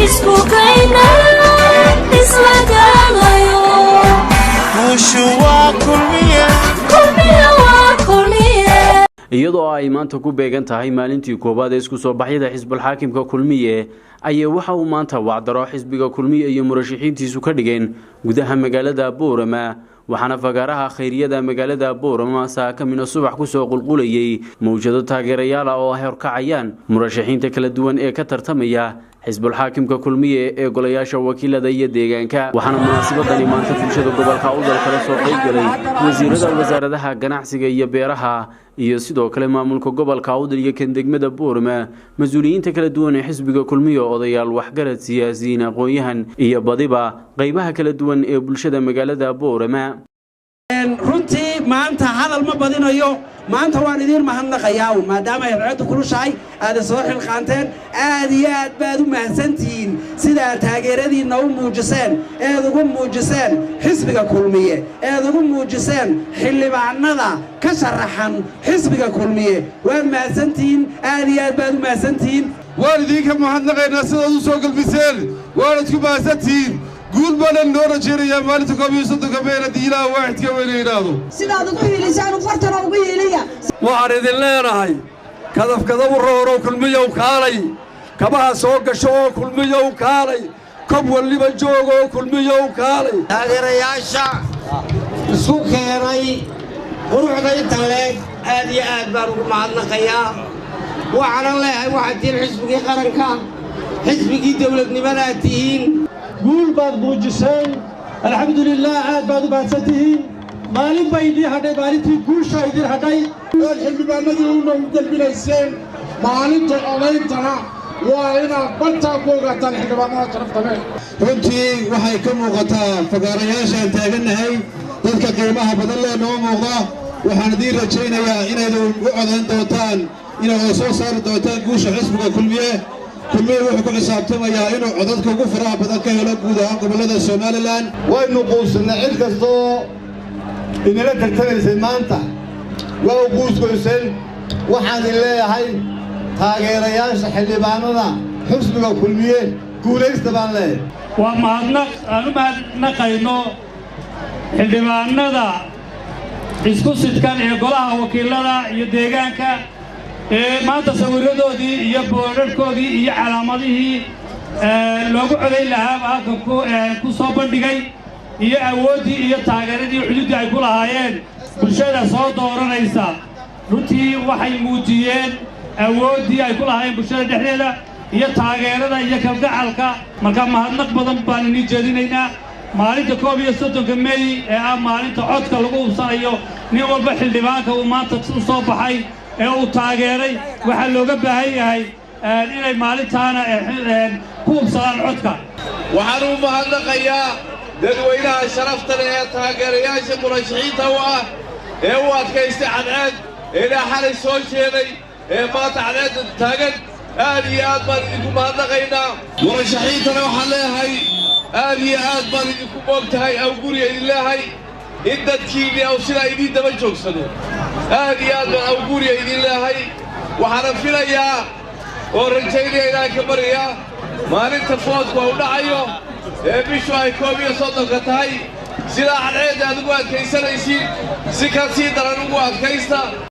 Isku kayna isla gaalayo. Guushu waa Kulmiye. Kulmiye waa Kulmiye. Iyadoo ay maanta ku beegan tahay maalintii koowaad ee isku soo baxyada xisbulxaakimka Kulmiye, ayaa waxa uu maanta wacdaro xisbiga Kulmiye iyo murashaxiintiisu ka dhigeen gudaha magaalada Boorama. Waxaana fagaaraha khayriyada magaalada Boorama saakamina subax kusoo qulqulayay mawjado taageerayaal ah oo ay horkacayaan murashaxiinta kala duwan ee ka tartamaya xisbulxaakimka Kulmiye ee golayaasha wakiilada iyo deegaanka. Waxaana munaasabadani maanta bulshada gobolka Awdal kala soo qaybgalay wasiirada wasaaradaha ganacsiga iyo beeraha iyo sidoo kale maamulka gobolka Awdal iyo kan degmada Boorama, mas-uuliyiinta kala duwan ee xisbiga Kulmiye, odayaal, waxgarad, siyaasiyiin, aqoon-yahan iyo badiba qaybaha kala duwan ee bulshada magaalada Boorama. Runtii maanta hadal ma badinayo. Maanta waan idiin mahadnaqayaa maadaama ay cadceeddu kulushahay, aada soo xilqaanteen. Aad iyo aad baad u mahadsantihiin sidaa taageeradiinna u muujiseen, eed ugu muujiseen xisbiga Kulmiye, eed ugu muujiseen xildhibaanada ka sharaxan xisbiga Kulmiye. Waad mahadsantihiin, aad iyo aad baad u mahadsantihiin. Waan idinka mahadnaqaynaa sidaad u soo galbiseen, waanad ku mahadsantihiin. Guul baana noo rajaynayaa maalinta 31-ka Mey, haddii Ilaah waaxidka weyna yidhaahdo. Sidaad ugu hiilisaan fartana ugu hiiliya. Waxaan idin leenahay: kadafkadabu roorow, Kulmiyow kaalay, kabaha soo gasho oo Kulmiyow kaalay, kob walliba joogoo Kulmiyow kaalay. Taageerayaasha isku keenay quruxda inta leeg, aad iyo aad baan ugu mahadnaqayaa. Waxaanan leeyahay, waxaad tihiin xisbigii qaranka, xisbigii dawladnimadaad tihiin. Guul baad muujiseen, alxamdulilaah, aad baad u mahadsan tihiin. Maalin bay idiin hadhay, maalintii guusha idiin hadhay. Aad xildhibaanadii una u gelbinayseen, maalinta codayntana waa inaad bartaa ku ogaataan xildhibaanada sharafta leh. Runtii waxay ka muuqataa fagaarayaashaan taagannahay, dadka qiimaha badan lee noo muuqda. Waxaan idiin rajaynayaa inaydun u codayn doontaan, inaad soo saari doontaan guusha xisbiga Kulmiye. Kulmiye wuxuu ku xisaabtamayaa inuu codadka ugu faraha badan ka helo guud ahaan gobollada Somaliland. Waynu quusannay cid kastoo inala tartamaysay, maanta waa u quusgoyseen. Waxaan idin leeyahay, taageerayaasha xildhibaanada xisbiga Kulmiye, guulaysta baan leeyahay. Waa mahadnaq aan u mahadnaqayno xildhibaanada isku sidkan ee golaha wakiilada iyo deegaanka ee maanta sawirradoodii iyo boodharhkoodii iyo calaamadihii loogu codayn lahaaba halkan ku soo bandhigay, iyo awooddii iyo taageeradii xuduuddii ay ku lahaayeen bulshada soo dooranaysa. Runtii waxay muujiyeen awooddii ay ku lahaayeen bulshada dhexdeeda iyo taageerada iyo kalgacalka. Marka mahadnaq badan baan inii jeedinaynaa. Maalinta 31-ka Mey ee ah maalinta codka lagu hubsanayo nin walba xildhibaanka uu maanta u soo baxay ee uu taageeray, waxaa looga baahan yahay inay maalintaana ku hubsadaan codka. Waxaan u mahadnaqayaa dadweynaha sharafta leh ee taageerayaasha murashaxiinta u ah, ee u adkaystay cadceed, ilaa xalay soo jeeday, ee maanta cadceedda taagan. Aad iyo aad baan idinku mahadnaqaynaa. Murashaxiintana waxaan leeyahay, aad iyo aad baan idinku moog tahay awguriya idin leeyahay in dadkiinni aw sidaa idiin daba joogsado. Aad iyo aad baan awguriya idin leeyahay. Waxaana filayaa oo rajaynaya, ilaahay ka baryayaa, maalinta foodku u dhacayo ee bishu ay 31-ka tahay, sidaa cadceedda aad ugu adkaysanaysiin si ka sii daran ugu adkaysta.